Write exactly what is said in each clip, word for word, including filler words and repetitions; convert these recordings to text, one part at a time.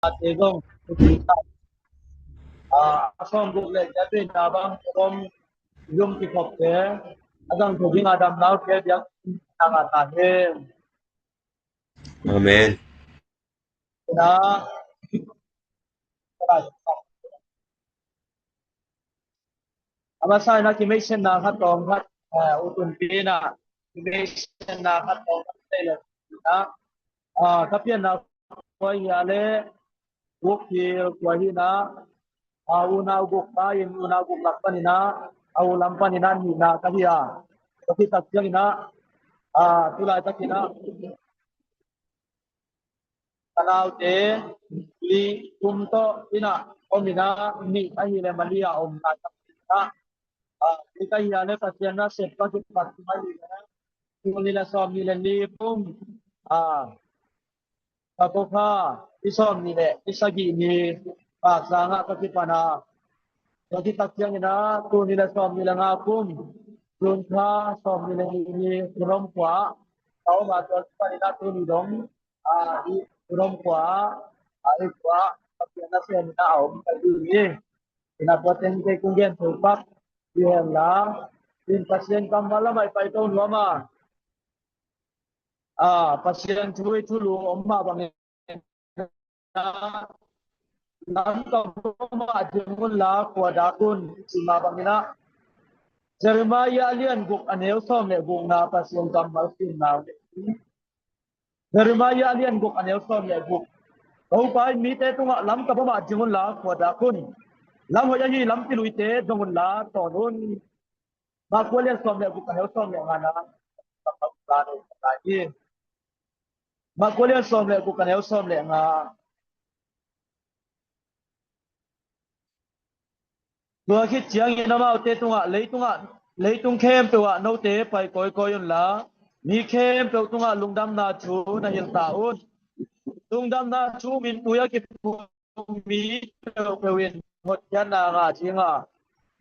te zong, a, a sawm guk le giat veina bang om, zum kikhopte a zang thei ding a damnaute biak a ngah ta hen. Amen. Na, a masa in a kimeisenna khat tawm khat, eh, u Tunpi in a kimeisenna khat tawm khat thei lo na, ah, ka pianna kua hi a le, guk thil kua hi na, ah, unau guk pa in, unau guk lak panin a, a u lam panin a nihna ka hi a. Ka khit tak ciangin a, ah, tu laitakin a, ka naute li, thum tawh in a om in a, nih ahih leh Malaysia om laitak in a, ah, nih ahih leh Pasian nasep ka kipat mai in a, tul nih le sawm nih le li kum, ah, ka ko kha, tul nih sawm nih le tul sagih ni, Pakistan ah ka kipan a, ka khit tak ciangin a, tul nih le sawm nih le nga kum, June kha sawm nih le nih ni, Rom khua, ka om a, tua kipan in a tul nih dong, a, i Rom khua, a, i khua, Pasian nasem in a om ka hi hi. Ina tua teng kei kong gen thei pak hi hen la, in Pasian kammal lamah i pai to nuam a, a, Pasian thu i thulu om mah bangin a, lam ka bawm ah ding un la khua dak un, ci mah bangin a, Jeremiah a lian guk a neu sawm le gukna Pasian kammal simna uh hi. Jeremiah a lian guk a neu sawm le guk. Topa in mite tungah lam ka bawm ah ding un la khua dak un. Lam hoih ahi lampi luite dong un la tawn un. Mark a lian sawm le guk a neu sawm le ngana. Mark a lian sawm le guk a neu sawm le nga. Tua khit ciangin amaute tungah, leitungah, leitung khempeuh ah note pai kawikawi un la, mi khempeuh tungah lungdamna thu na hilh ta un. Lungdamna thu min tui a kiphum mi peuhpeuh in hotkhiatna ngah ding a,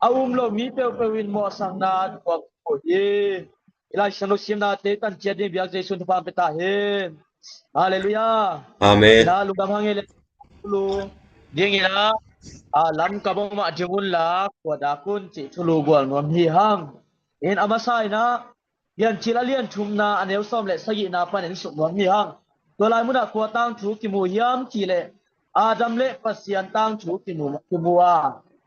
a um lo mi peuhpeuh in mawhsakna thuak uh hi. I Lai Siangtho simnate tan ciat ding biak Jesuh in thupha pia ta hen. Halleluiah. Amen. Na lungdam hang e le thulu dingin a, a, lam ka bawm ah ding un la khua dak un cih thulu gual nuam hi hang. In a masa in a, Piancil a lian thumna a neu sawm le sagihna panin suk nuam hi hang. Tua lai munah kua tangthu kimu hiam cih leh Adam le Pasian tangthu kimu, kimu a.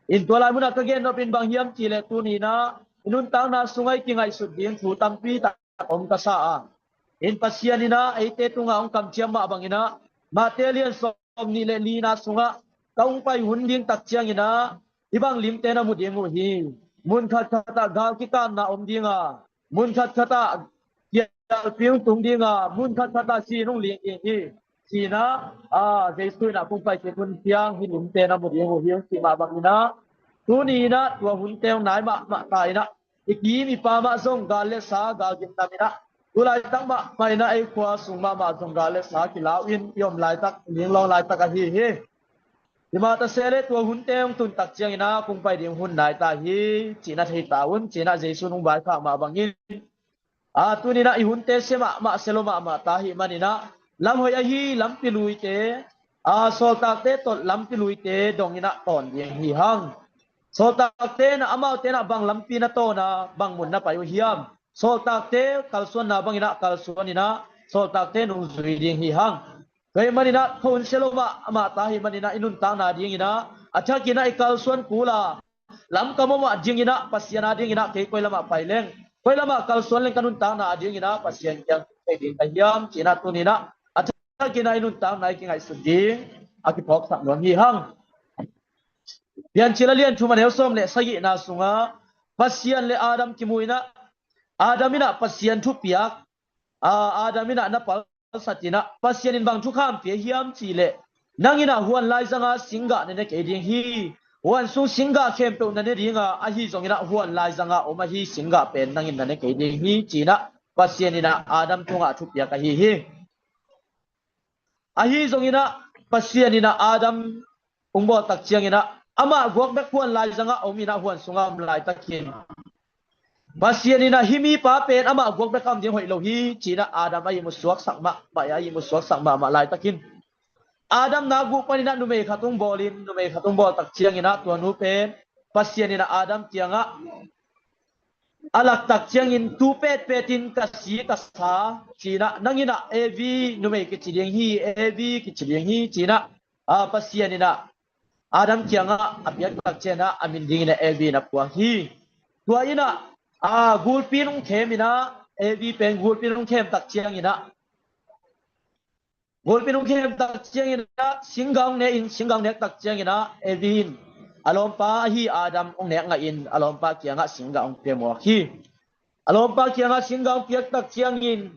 In tua lai munah ka gen nop in bang hiam cih leh tuni in a i nuntakna sungah i kingaihsut ding thu tampi tak om ka sa a. In Pasian in a eite tungah hong kamciam mah bangin a, Mate lian sawm nih le lina sungah ka hong pai hun ding tak ciangin a, hih bang limte na mu ding uh hi. Mun khatkhat ah gal kikapna om ding a, mun khatkhat ah kialpi hong tung ding a, mun khatkhat ah sin hong ling ding hi. Ci-in a, a, Jesuh in a kong pai kik hun ciang hih limte na mu ding uh hi, hong cih mah bangin a, tuni in a tua hunte hong nai mahmah ta in a, i kim i pam ah zong gal le sa, gal gimnam in a, tu laitak mahmah in a ei khua sung mahmah zong gal le sa kilau in i om laitak, i ninglawng laitak ahi hi. Himah ta se le tua hunte hong tun tak ciangin a kong pai ding hun nai ta hi, ci-in a thei ta un, ci-in a Jesuh in hong vaikhak mah bangin. A, tuni in a i hunte sia mahmah, sia lo mahmah ta ahih manin a, lam hoih ahi lampi luite, a, sawltakte tawh lampi luite dong in a tawn ding hi hang. Sawltakte in a, amaute in a bang lampi na tawn a, bang mun na pai uh hiam? Sawltakte kalsuanna bangin a kalsuan in a, sawltakte nungzui ding hi hang. Tua ahih manin a, kha hun sia lo mahmah ta ahih manin a, i nuntakna dingin a, a thakin a i kalsuan kul a, lam ka bawm ah dingin a, Pasian a dingin a, kei koi lamah pai leng, koi lamah kalsuan leng ka nuntakna a dingin a, Pasian kiang thei ding ka hiam, ci-in a tuni in a, a thakin a i nuntakna i kingaihsut ding a kiphawksak nuam hi hang. Piancil a lian thum a neu sawm le sagihna sungah Pasian le Adam kimu in a, Adam in a Pasian thupiak, a, Adam in a na palsat in a, Pasian in bang thukham pia hiam cih leh, nang in a huan laizang a singgah na ne kei ding hi. Huan sung singgah khempeuh na ne ding a, ahi zongin a huan laizang a om ahi singgah pen nang in na ne kei ding hi, ci-in a Pasian in a Adam tungah thupiak ahi hi. Ahi zongin a Pasian in a Adam hong bawl tak ciangin a, amah guak bek huan laizang a om in a, huan sungah om laitakin, Pasian in a hih mipa pen amah guak bek a om ding hoih lo hi, ci-in a Adam a ihmu suaksak mahmah, a ihmu suaksak mahmah laitakin, Adam na guh paninah numei khat hong bawlin, numei khat hong bawl tak cianginah tua nu pen Pasian inah Adam kiangah a lak tak ciangin, tu petpet in ka si ka sa, cinah, nang inah Evi numei kici ding hi, Evi kici ding hi, cinah, a, Pasian inah Adam kiangah a piak tak cianginah a min ding inah Evi inah puak hi. Tua inah, a, gulpi in hong khem inah, Evi pen gulpi in hong khem tak cianginah, gulpi in hong khem tak cianginah singga hong ne in, singga hong nek tak cianginah Evi in a lawmpa ahi Adam hong nek ngahin a lawmpa kiangah singga hong pia muak hi. A lawmpa kiangah singga hong piak tak ciangin,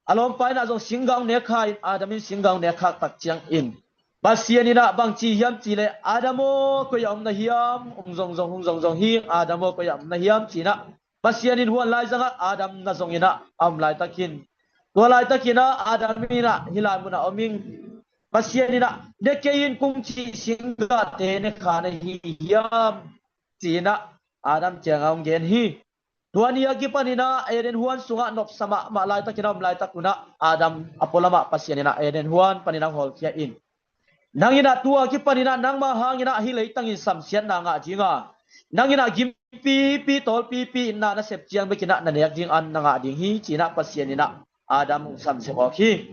a lawmpa inah zong singga hong nek kha in, Adam in singga hong nek khak tak ciangin, Pasian inah bangci hiam cihleh, Adam aw, koi ah om na hiam? Hong zong zong, hong zong zong hi, Adam aw, koi ah om na hiam? Cinah Pasian in huan laizangah Adam na zong inah a om laitakin, tua laitakinah Adam inah hih lai munah om ing, Pasian inah ne kei in kong cih singgate ne kha na hi hiam? Cinah Adam kiangah hong gen hi. Tua ni a kipaninah Eden huan sungah nopsa mahmah laitakinah om laitak unah Adam a pualamah Pasian inah Eden huan paninah hong hawlkhia in, nang inah tua kipaninah nangmah hanginah hih leitangin samsiatna ngah dinga, nang inah gimpipi tawlpipi inah na sep ciang bekinah na nek ding an na ngah ding hi, cinah Pasian inah Adam hong samsiat awk hi.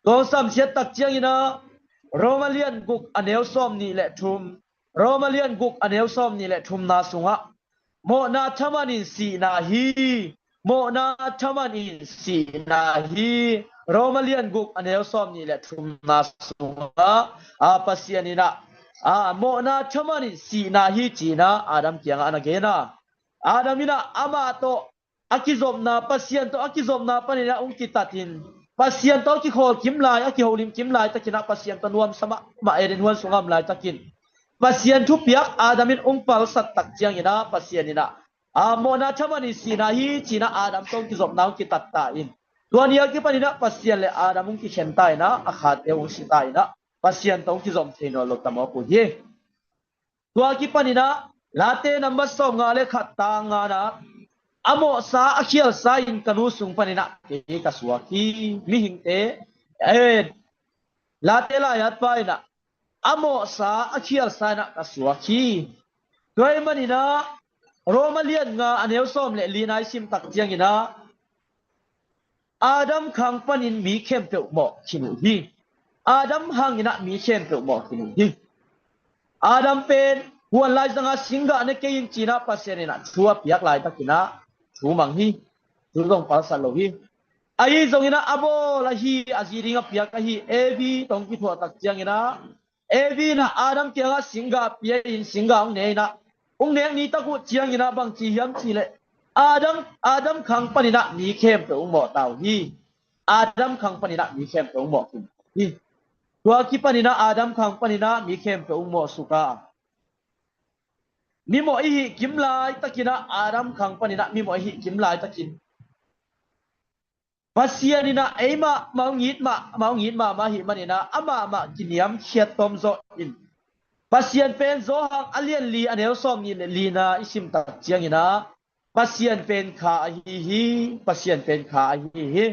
Tua hong samsiat tak cianginah Roma lian guk a neu sawm nih le thum, Roma lian guk a neu sawm nih le thumna sungah, mawhna thaman in sihna hi, mawhna thaman in sihna hi. Roma lian guk a neu sawm nih le thumna sungah, a, Pasian inah, a, mawhna thaman in sihna hi, cinah Adam kiangah a na gen a. Adam inah amah tawh a kizopna, Pasian tawh a kizopna paninah hong kitatin, Pasian tawh a kikhawl kim lai, a kiholim kim laitakinah Pasian tawh nuamsa mahmah Eden huan sungah om laitakin, Pasian thupiak Adam in hong palsat tak cianginah Pasian inah, a, mawhna thaman in sihna hi, cinah Adam tawh hong kizopna hong kitatta in, tua ni a kipaninah Pasian le Adam hong kikhen ta inah, a khate hong si ta inah, Pasian tawh hong kizom thei nawn lo ta mawk uh hi. Tua kipaninah Late number sawmnga le khat tang nganah, a mawhsa a khialsa in ka nu sung paninah kei ka suak hi. Mihingte, eh, Late laiatpa inah a mawhsa a khialsa inah ka suak hi. Tua ahih maninah Roma lian nga a neu sawm le lina i sim tak cianginah Adam khang panin mi khempeuh mawh khin uh hi. Adam hanginah mi khempeuh mawh khin uh hi. Adam pen huan laizangah singga ne kei in cinah Pasian inah thu a piak laitakinah thu mang hi. Thu zong palsat lo hi. Ahi zonginah a bawl ahi, a zi ding a piak ahi Evi tawh hong kithuah tak cianginah Evi inah Adam kiangah singga pia in singga hong ne inah, hong nek ni tak uh cianginah bangci hiam cihleh, Adam, Adam khang paninah mi khempeuh hong mawh ta uh hi. Adam khang paninah mi khempeuh hong mawh khin hi. Tua kipaninah Adam khang paninah mi khempeuh hong mawh suk a, mimawh i hih kim laitakinah, Adam khang paninah mimawh i hih kim laitakin Pasian inah eimah mah hong it mah, mah hong it mahmah ahih maninah amah mah kiniamkhiat tawm zawh in, Pasian pen Johan a lian li a neu sawm nih le lina i sim tak cianginah Pasian pen kha ahi hi. Pasian pen kha ahi hi.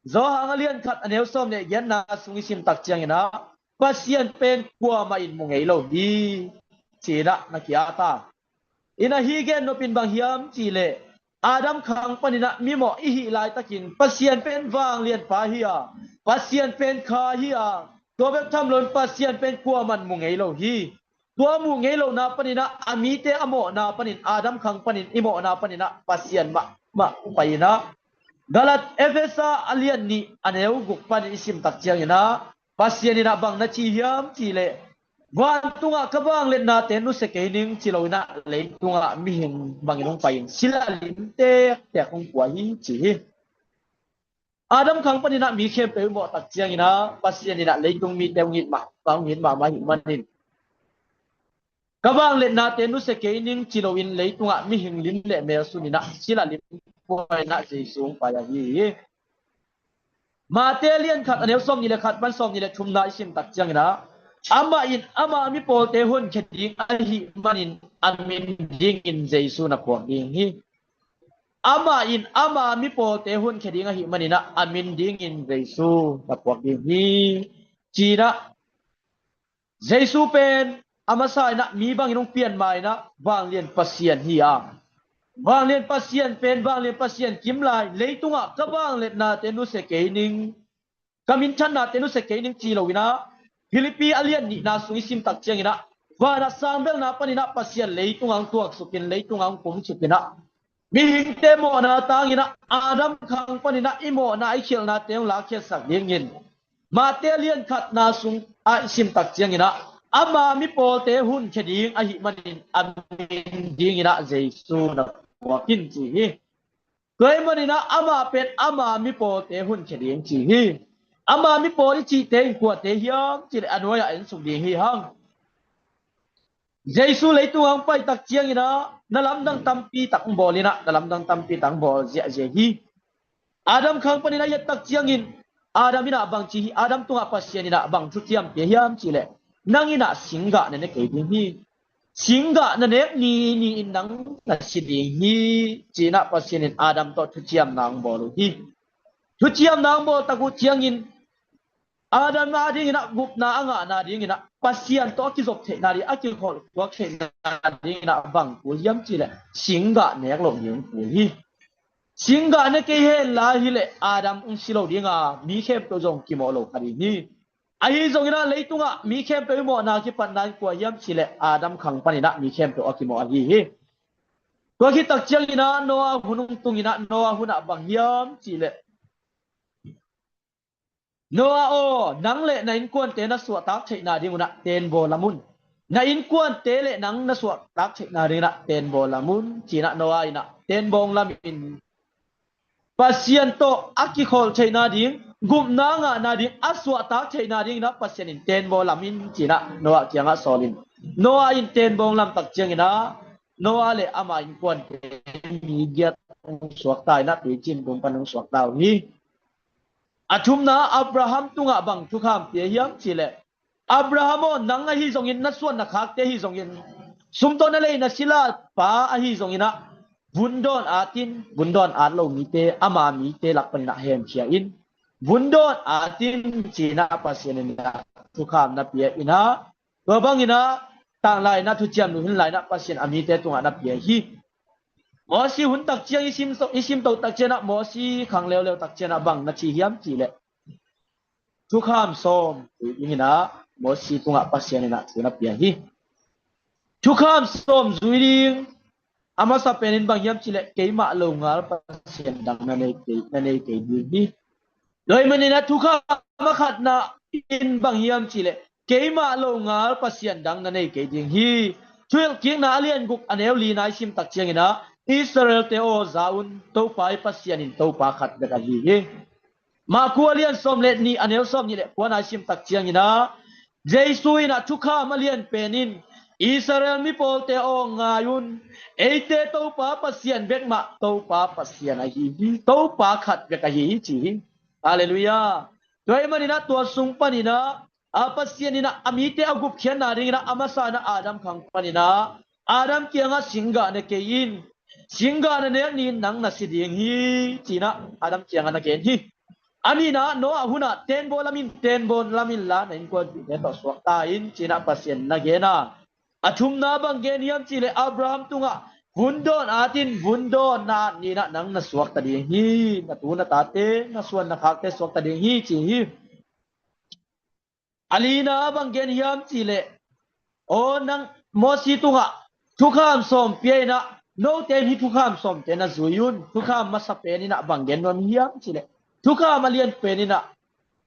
Johan a lian khat a neu sawm le giatna sung i sim tak cianginah Pasian pen kuamah in mu ngei lo hi, cinah na ki-at a. Inah hih gen nopin bang hiam cihleh, Adam khang paninah mimawh i hih laitakin Pasian pen vanglianpa hi a, Pasian pen kha hi a, tua bek tham loin Pasian pen kuamah in mu ngei lo hi. Tua mu ngei lohna paninah a mite a mawhna panin, Adam khang panin i mawhna paninah Pasian mahmah pai inah, Galat, Efesa a lian nih a neu guk panin i sim tak cianginah Pasian inah bang na ci hiam cihleh, vantungah ka vangliatnate nusia kei ning ci lo inah leitungah mihing bangin hong pai in sila lim tektek hong pua hi ci hi. Adam khang paninah mi khempeuh i mawh tak cianginah Pasian inah leitung mite hong it mah, hong it mahmah ahih manin, ka vangliatnate nusia kei ning ci loin leitungah mihing lim le mel sun inah sila lim pua inah Jesu hong pai ahi hi. Mate lian khat a neu sawm nih le khat pan sawm nih le thumna i sim tak cianginah, amah in ama mipawlte honkhia ding ahih manin a min dingin Jesu na phuak ding hi. Amah in ama mipawlte honkhia ding ahih maninah a min dingin Jesu na phuak ding hi, cinah Jesu pen a masa inah mi bangin hong pian ma inah vanglian Pasian hi a, vanglian Pasian pen vanglian Pasian kim lai, leitungah ka vangliatnate nusia kei ning, ka minthannate nusia kei ning ci lo inah, Philippi a lian nihna sung i sim tak cianginah, vanah sangbelna paninah Pasian leitungah hong tuaksukin, leitungah hong kumsukinah, mihingte mawhna tanginah Adam khang paninah i mawhna i khialhnate hong lakkhiatsak dingin, Mate a lian khatna sung ah i sim tak cianginah, ama mi pawlte hunkhia ding ahih manin a min dinginah Jesu na puak in ci hi. Tua ahih maninah amah pen ama mi pawlte hunkhia ding ci hi. Ama mi pawl i cihte in kuate hiam cileh a nuai-ah ensuk ding hi hang. Jesu leitung hong pai tak cianginah na lamdang tampi tak hong bawl inah, na lamdang tampi tak hong bawl ziahziah hi. Adam khang panin a i et tak ciangin Adam inah bang ci hi, Adam tungah Pasian inah bang thuciam pia hiam cihleh, nang inah singgah na ne kei ding hi. Singgah na nek ni ni-in nang na si ding hi, ci-inah Pasian in Adam tawh thuciamna hong bawl uh hi. Thuciamna hong bawl tak uh ciangin Adam a dinginah gupna a ngahna dinginah Pasian tawh a kizop theihna ding, a kikholh tuak theihna dinginah bang kul hiam cihleh, singgah nek loh ding kul hi. Singgah ne kei hen la hileh Adam hong si lo dinga, mi khempeuh zong kimawh lo kha ding hi. Ahi zonginah leitungah mi khempeuh i mawhna kipatna in kua hiam cihleh Adam khang paninah mi khempeuh a kimawh ahi hi. Tua khit tak cianginah Noah hun hong tunginah Noah hunah bang hiam cihleh, Noah aw, nang le na innkuante na suahtak theihna dingunah tenbaw lam un. Na innkuante le nang na suahtak theihna dingunah tenbaw lam un, ci-inah Noah inah tenbaw hong lamin Pasian tawh a kikholh theihna ding, gupna ngahna ding, a suahtak theihna dinginah Pasian in tenbaw lam in, ci-inah Noah kiangah sawlin. Noah in tenbaw hong lam tak cianginah Noah le ama innkuante mi giat hong suakta inah tuicin tung pan hong suakta uh hi. A thumna Abraham tungah bang thukham pia hiam cihleh, Abraham aw, nang ahi zongin, na suan na khakte ahi zongin, sum tawh na lei na sila pa ahi zonginah vundawn atin, vundawn at lo mite, ama mite lak paninah hemkhia in. Vundawn atin, ci-inah Pasian inah thukham na pia inah, tua banginah tanglai inah thuciam nuh hinlai inah Pasian a mite tungah na pia hi. Mosi hun tak ciang i sim, i simto tak cianginah Mosi khang leuleu tak cianginah bang na ci hiam cihleh, thukham sawm zui dinginah Mosi tungah Pasian inah thu na pia hi. Thukham sawm zui ding a masa penin bang hiam cihleh, keimah longal Pasian dang na nei kei, na nei kei ding hi. Tua ahih maninah thukham a khatna in bang hiam cihleh, keimah longal Pasian dang na nei kei ding hi. Thuhilhkikna a lian guk a neu lina i sim tak cianginah, Israelte aw, za un, Topa i Pasian in Topa khat bek ahi hi. Marku a lian sawm le nih a neu sawm nih le kuana i sim tak cianginah, Jesu inah thukham a lian penin, Israel mi pawlte aw, ngai un, eite Topa Pasian bek mah Topa Pasian ahi hi, Topa khat bek ahi hi, ci hi. Halleluiah. Tua ahih maninah tua sung paninah a Pasian inah a mite a gupkhiatna dinginah a masa inah Adam khang paninah Adam kiangah singgah na kei in, singgah na nek ni-in nang na si ding hi, ci-inah Adam kiangah na gen hi. A nihna Noah hunah tenbaw lam in, tenbaw lam inla na innkuanpihte tawh suakta in, ci-inah Pasian na gen a. A thumna bang gen hiam cihleh, Abraham tungah vundawn atin, vundawn na at ni-inah nang na suakta ding hi, na tu na tate, na suan na khakte suakta ding hi, ci hi. A lina bang gen hiam cihleh, aw nang, Mosi tungah thukham sawm pia inah, note in hih thukham sawmte na zui un. Thukham masa peninah bang gen nuam hiam cihleh, thukham a lian peninah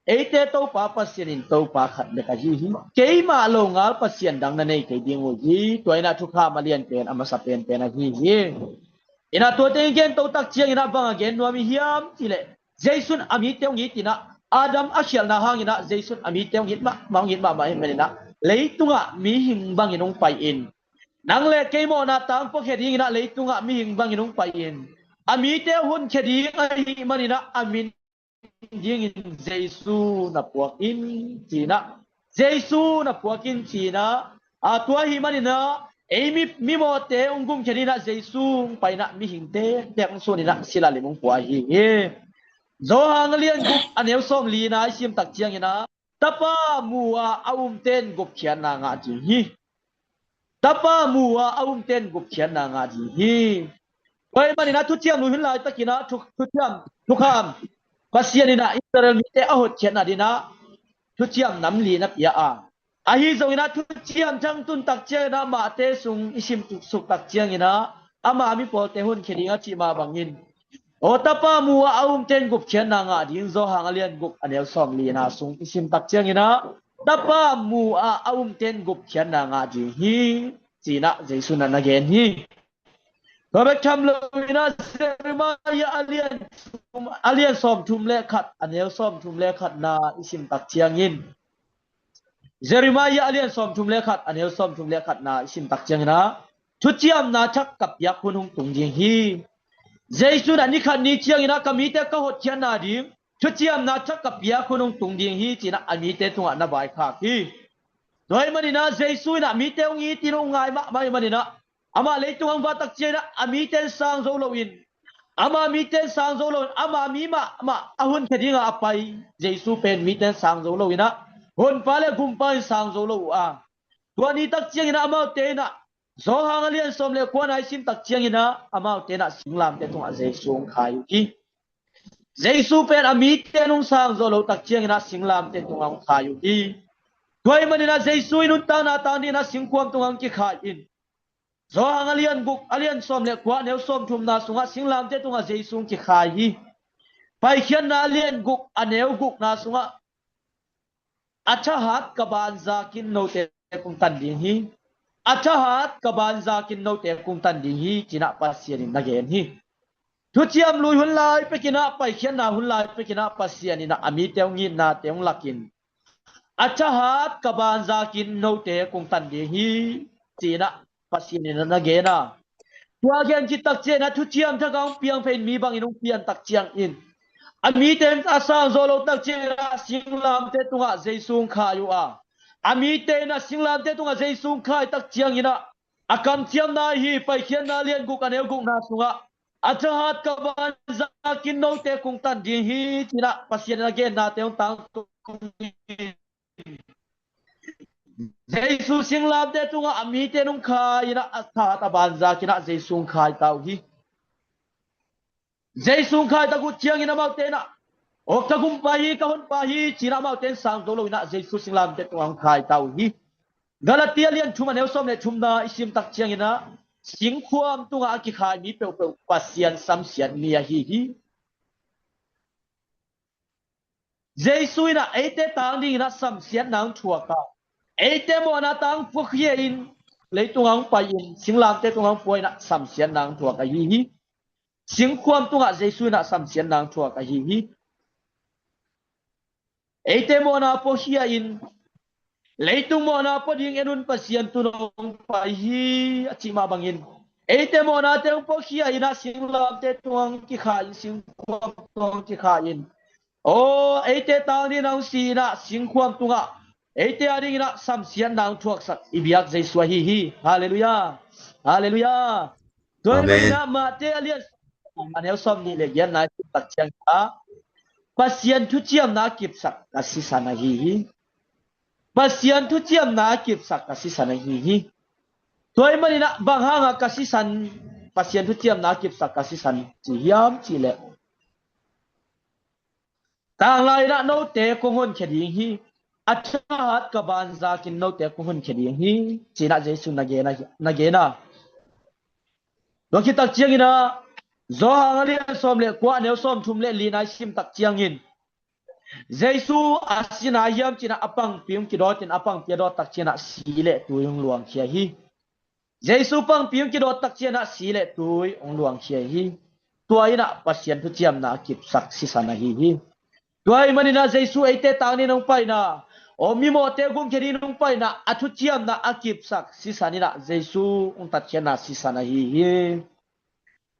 eite Topa Pasian in Topa khat bek ahi hi. Keimah longal Pasian dang na nei kei ding uh hi. Tua inah thukham a lian pen a masa penpen ahi hi. Inah tua teng i gento tak cianginah bang a gen nuam i hiam cihleh, Jesu in a mite hong it inah, Adam a khialhna hanginah Jesu in a mite hong it mahmah, hong it mahmah ahih maninah leitungah mihing bangin hong pai-in, nang le kei mawhna tang puakhia dinginah leitungah mihing bangin hong pai-in, a mite hunkhia ding ahih maninah a min dingin Jesu na puak in, ci-inah, Jesu na puak in, ci-inah, a tua ahih maninah ei mi, mimawhte hong gumkhia dinginah Jesu hong pai inah mihing tektek hong suninah sila lim hong pua ahi hi. Johan a lian guk a neu sawm lina i sim tak cianginah, Tapa mu-a a umten gupkhiatna ngah ding hi. Tapa mu-a a umten gupkhiatna ngah ding hi. Tua ahih manin ah thuciam lui hun laitakin ah thu, thuciam, thukham Pasian in ah Israel mite a hotkhiatna dingin ah thuciam nam li na pia a, ahi zongin ah thuciam thak tun tak ciangin ah Mate sung i sim suk tak ciangin ah ama mipawlte honkhia ding a cih mah bangin, aw, Tapa mu-a a umten gupkhiatna ngah ding, Johan a lian guk a neu sawm lina sung i sim tak ciangin ah Tapa mu-a a umten gupkhiatna ngah ding hi, ci-in ah Jesu in ah na gen hi. Tua bek tham loin ah Jeremiah a lian, a lian sawmthum le khat a neu sawmthum le khatna i sim tak ciangin, Jeremiah a lian sawmthum le khat a neu sawmthum le khatna i sim tak ciangin ah thuciamna thak ka piak hun hong tung ding hi. Jesu in ah ni khat ni ciangin ah ka mite ka hotkhiatna ding thuciamna thak ka piak hun hong tung ding hi, ci-in ah a mite tungah na vaikhak hi. Tua ahih manin ah Jesu in ah mite hong it in hong ngai mahmah ahih manin ah amah leitung hong vak tak ciangin ah a mite in sang zo loin, ama mite in sang zo loin, ama mi mahmah a honkhia dingah a pai Jesu pen mite in sang zo loin ah Honpa le Gumpa in sang zo lo uh a, tua ni tak ciangin ah amaute in ah Johan a lian sawm le kuana i sim tak ciangin ah amaute in ah singlamteh tungah Jesu hong khai uh hi. Jesu pen a mite in hong sang zo lo tak ciangin ah singlamteh tungah hong khai uh hi. Tua ahih manin ah Jesu i nuntakna tang dingin ah singkhuam tungah hong kikhai in. Johan a lian guk a lian sawm le kua a neu sawmthumna sungah singlamteh tungah Jesu hong kikhai hi. Paikhiatna a lian guk a neu gukna sungah a thahat ka banzakin note kong tan ding hi. A thahat ka banzakin note kong tan ding hi, ci-in ah Pasian in na gen hi. Thuciam lui hun lai pekin ah, Paikhiatna hun lai pekin ah Pasian in ah a mite hong itnate hong lakin a thahat ka banzakin note kong tan ding hi, ci-in ah Pasian in ah na gen a, tua gen khit tak ciangin ah thuciam thak a hong piang phein mi bangin hong pian tak ciangin a mite in a sang zo lo tak ciangin ah singlamteh tungah Jesu hong khai uh a, a mite in ah singlamteh tungah Jesu hong khai tak ciangin ah a kamciamna hi. Paikhiatna a lian guk a neu gukna sungah a thahat ka banzakin note kong tan ding hi, ci-in ah Pasian in a gennate hong tangtung hi. Jesu singlamteh tungah a mite in hong khai in ah a thahat a banzakin ah Jesu hong khai ta uh hi. Jesu hong khai tak uh ciangin amaute in ah, aw, ka Gumpa hi, ka Honpa hi, ci-in ah amaute in sang zo loin ah Jesu singlamteh tungah hong khai ta uh hi. Galatia lian thum a neu sawm le thumna i sim tak ciangin ah singkhuam tungah a kikhai mi peuhpeuh Pasian samsiat mi ahi hi. Jesu in ah eite tang dingin ah samsiatna hong thuak a, eite mawhna tang puakhia in leitung ah hong pai in singlamteh tungah hong pua in ah samsiatna hong thuak ahi hi. Singkhuam tungah Jesu in ah samsiatna hong thuak ahi hi. Eite mawhna puakhia in leitung mawhna pua ding en un, Pasian tun hong pai hi, a cih mah bangin eite mawhnate hong puakhia in ah singlamteh tungah hong kikhai in, singkhuam tungah hong kikhai in, aw, eite tang dingin hong si in ah singkhuam tungah eite a dingin ah samsiatna hong thuaksak i biak Jesu ahi hi. Halleluiah. Halleluiah. Tua ahih manin ah Mate a lian a neu sawmnih le giatna i sim tak ciangin ah Pasian thuciamna a kipsak ka sisan ahi hi. Pasian thuciamna a kipsak ka sisan ahi hi. Tua ahih manin ah bang hanga ka sisan, Pasian thuciamna a kipsak ka sisan ci hiam cih leh, tanglai in ah note kong honkhia ding hi. A thahat ka banzakin note kong honkhia ding hi, ci-in ah Jesu na gen a, na gen a. Tua khit tak ciangin ah Johan a lian sawm le kua a neu sawmthum le lina i sim tak ciangin Jesu a sina hiam ci-in ah a pangpi hong kidawt in a pangpi a dawt tak ciangin ah si le tui hong luangkhia hi. Jesu pangpi hong kidawt tak ciangin ah si le tui hong luangkhia hi. Tua in ah Pasian thuciamna a kipsak sisan ahi hi. Tua ahih manin ah Jesu eite tang dingin hong paina, aw, mimawhte gumkhia dingin hong paina, a thuciamna a kipsak sisan in ah Jesu hong tatkhiatna sisan ahi hi.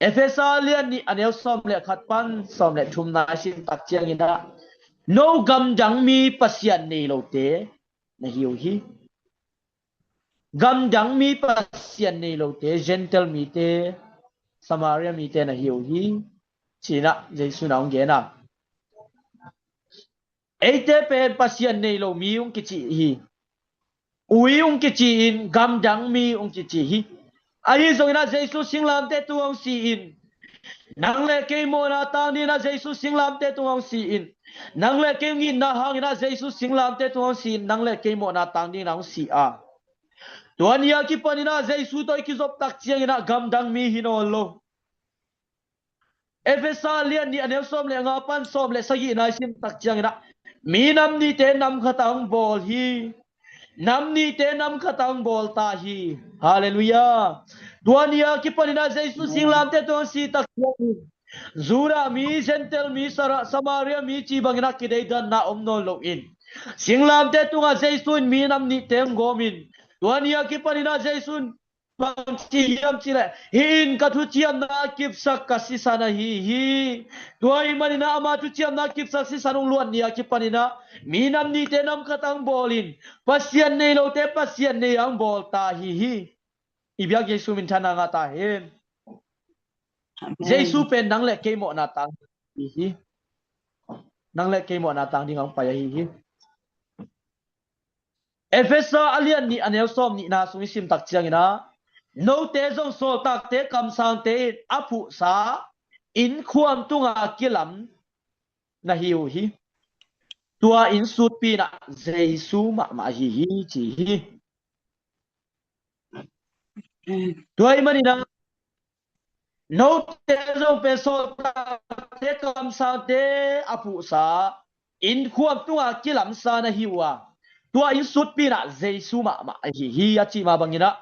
Efesa lian nih a neu sawm le khat pan sawm le thumna i sim tak ciangin ah no gamdang mi Pasian nei lote na hi uh hi. Gamdang mi Pasian nei lote, Gentile mite, Samaria mite na hi uh hi, ci-in ah Jesu in ah hong gen a. Eite pen Pasian nei lo mi hong kici hi. Ui hong kici in, gamdang mi hong kici hi. Ahi zongin ah Jesu singlamteh tungah hong si in, nang le kei mawhna tang dingin ah Jesu singlamteh tungah hong si in, nang le kei hong itna hangin ah Jesu singlamteh tungah hong si in, nang le kei mawhna tang dingin ah hong si a. Tua ni a kipanin ah Jesu tawh i kizop tak ciangin ah gamdang mi hi nawn lo. Efesa lian nih a neu sawm le nga pan sawm le sagihna i sim tak ciangin ah, mi nam nihte nam khat ah hong bawl hi. Nam nihte nam khat ah hong bawl ta hi. Halleluiah. Tua ni a kipanin ah Jesu singlamteh tungah hong si tak ciangin, Judah mi, Gentile mi, Sara-, Samaria mi ci bangin ah kideidanna om nawn lo in, singlamteh tungah Jesu in mi nam nihte hong gawm in, tua ni a kipanin ah Jesu in bang ci hiam cih leh, hih in ka thuciamna kipsak ka sisan ahi hi. Tua ahih manin ah ama thuciamna kipsak sisan hong luat ni a kipanin ah, mi nam nihte nam khat ah hong bawl in, Pasian nei lote Pasian nei ah hong bawl ta hi hi. I biak Jesu minthanna ngah ta hen. Amen. Jesu pen nang le kei mawhna tang hi hi. Nang le kei mawhna tang dingah hong pai ahi hi. Efesa a lian nih a neu sawm nihna sung i sim tak ciangin ah, note zong sawltakte kamsangte in a phuhsa innkhuam tungah kilam na hi uh hi. Tua inn sutpi in ah Jesu mahmah ahi hi ci hi. Tua ahih manin ah note zong pen sawltakte kamsangte a phuhsa innkhuam tungah kilamsa na hi uh a, tua inn sutpi in ah Jesu mahmah ahi hi a cih mah bangin ah,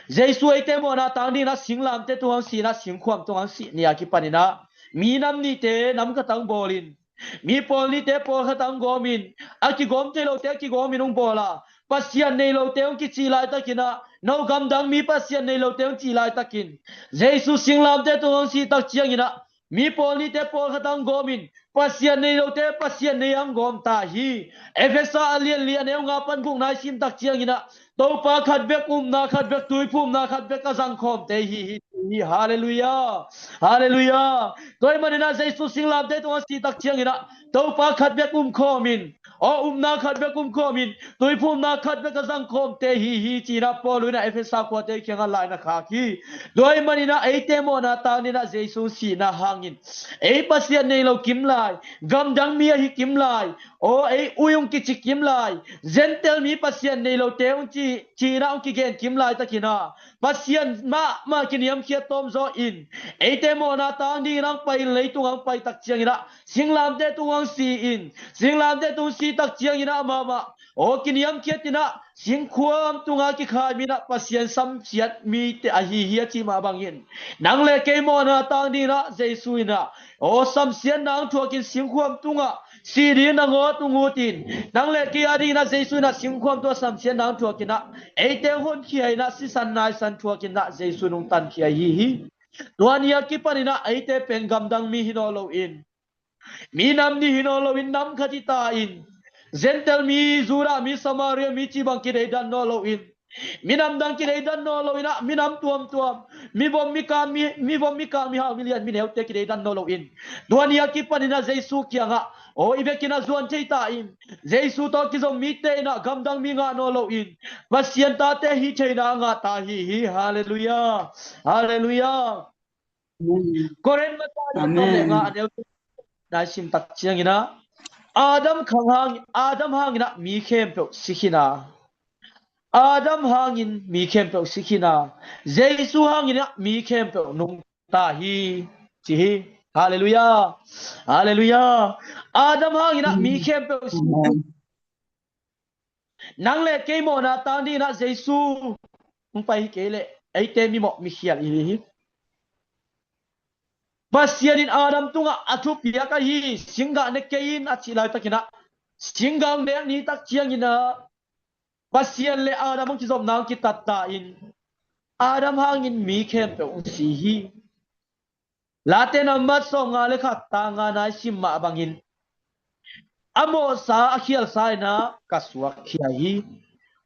Jesu eite mawhna tang dingin ah singlamteh tungah hong si in ah singkhuam tungah hong sih ni a kipanin ah, mi nam nihte nam khat ah hong bawl in, mi pawl nihte pawlkhat ah hong gawm in, a kigawm thei lote a kigawm in hong bawl a, Pasian nei lote hong kici laitakin ah, no gamdang mi Pasian nei lote hong ci laitakin, Jesu singlamteh tungah hong si tak ciangin ah, mi pawl nihte pawlkhat ah hong gawm in, Pasian nei lote Pasian nei ah hong gawm ta hi. Efesa a lian li a neu nga pan gukna i sim tak ciangin ah, Topa khat bek upna, khat bek tuiphumna, khat bek a zangkhawmte hi hi hi. Halleluiah. Halleluiah. Tua ahih manin ah Jesu singlamteh tungah hong si tak ciangin ah, Topa khat bek umkhawm in, aw, upna khat bek umkhawm in, tuiphumna khat bek a zangkhawmte hi hi ci in ah Paul in ah Efesa khuate kiangah lai na khak hi. Tua ahih manin ah eite mawhna tang dingin ah Jesu sihna hangin, ei Pasian nei lo kim lai, gamdang mi ahi kim lai, aw, ei ui hong kici kim lai, Gentile mi Pasian nei lote hong ci, ci in ah hong kigen kim laitakin ah, Pasian mahmah kiniamkhiat tawm zaw in, eite mawhna tang dingin ah hong pai in, leitung ah hong pai tak ciangin ah, singlamteh tungah hong si in, singlamteh tungah hong si tak ciangin ah mahmah, aw, kiniamkhiat in ah, singkhuam tungah kikhai mi in ah Pasian samsiat mite ahi hi a cih mah bangin, nang le kei mawhna tang dingin ah Jesu in ah, aw, samsiatna hong thuak in singkhuam tungah si ding nangawn hong ut in, nang le kei a dingin ah Jesu in ah singkhuam tungah samsiatna hong thuak in ah, eite hong honkhia in ah, sisan naisan thuak in ah Jesu in hong tankhia ahi hi. Tua ni a kipanin ah eite pen gamdang mi hi nawn lo in, mi nam nih hi nawn lo in nam khat hi ta in, Gentile mi, Judah mi, Samaria mi ci bang kideidan nawn lo in, minam dang kideidan nawn lo in ah, minam tuamtuam, mi vom mi kang, mi, mi vom mi kang, mi hau mi lian, mi neute kideidan nawn lo in, tua ni a kipanin ah Jesu kiangah, aw, i bek in ah zuan thei ta in, Jesu tawh kizom mite in ah gamdang mi ngah nawn lo in, Pasian tate hi theihna a ngah ta hi hi. Halleluiah. Halleluiah. Amen. Korin masa lian sawm le nga a neu, nai sim tak ciangin ah, Adam khang hang, Adam hangin ah mi khempeuh si khin a, Adam hangin mi khempeuh si khin a, Jesu hangin ah mi khempeuh nungta hi, ci hi. Halleluiah. Halleluiah. Adam hangin ah mi khempeuh si khin a. Amen. Nang le kei mawhna tang dingin ah Jesu hong pai hi kei leh, eite mimawh mikhial i hi hi. Pasian in Adam tungah a thupiak ahi, singgah ne kei in a cih laitakin ah, singgah hong nek ni tak ciangin ah, Pasian le Adam hong kizopna hong kitat ta in, Adam hangin mi khempeuh hong si hi. Late nambat sawmnga le khat, tang nga nai sim mah bangin, a mawhsa a khialsa in ah ka suakkhia hi.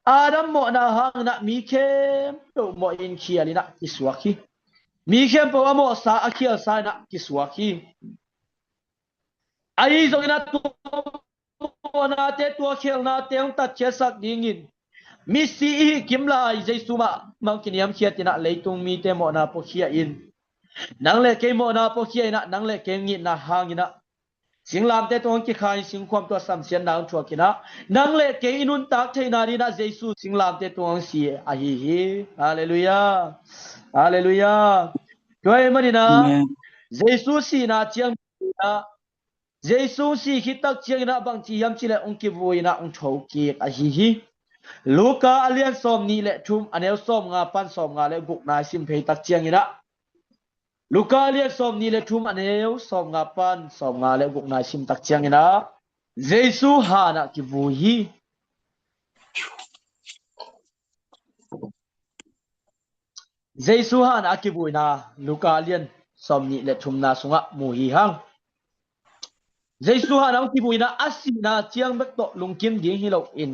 Adam mawhna hangin ah mi khempeuh mawh in khial in ah kisuak hi. Mi khempeuh a mawhsa a khialsa in ah kisuak hi. Ahi zongin ah tua mawhnate, tua khelhnate hong tatkhiatsak dingin misi i hih kim lai Jesu mah mang kiniamkhiat in ah leitung mite mawhna puakhia in, nang le kei mawhna puakhia in ah, nang le kei hong itna hangin ah singlamteh tungah hong kikha in, singkhuam tawh samsiatna hong thuak in ah, nang le kei i nuntak theihna dingin ah Jesu singlamteh tungah hong si ahi hi. Halleluiah. Halleluiah. Tua ahih manin ah Jesu sihna ciang in ah, Jesu si khit tak ciangin ah bangci hiam cih leh hong kivui in ah hong thokik ahi hi. Luka a lian sawmnih le thum, a neu sawmnga pan sawmnga le gukna i sim phei tak ciangin ah, Luka a lian sawmnih le thum, a neu sawmnga pan sawmnga le gukna i sim tak ciangin ah Jesu han ah kivui hi. Jesu han a kivuina Luka lian sawmnih le thumna sungah mu hi hang. Jesu han a hong kivuina a sihna ciang bek tawh lungkim ding hi loin,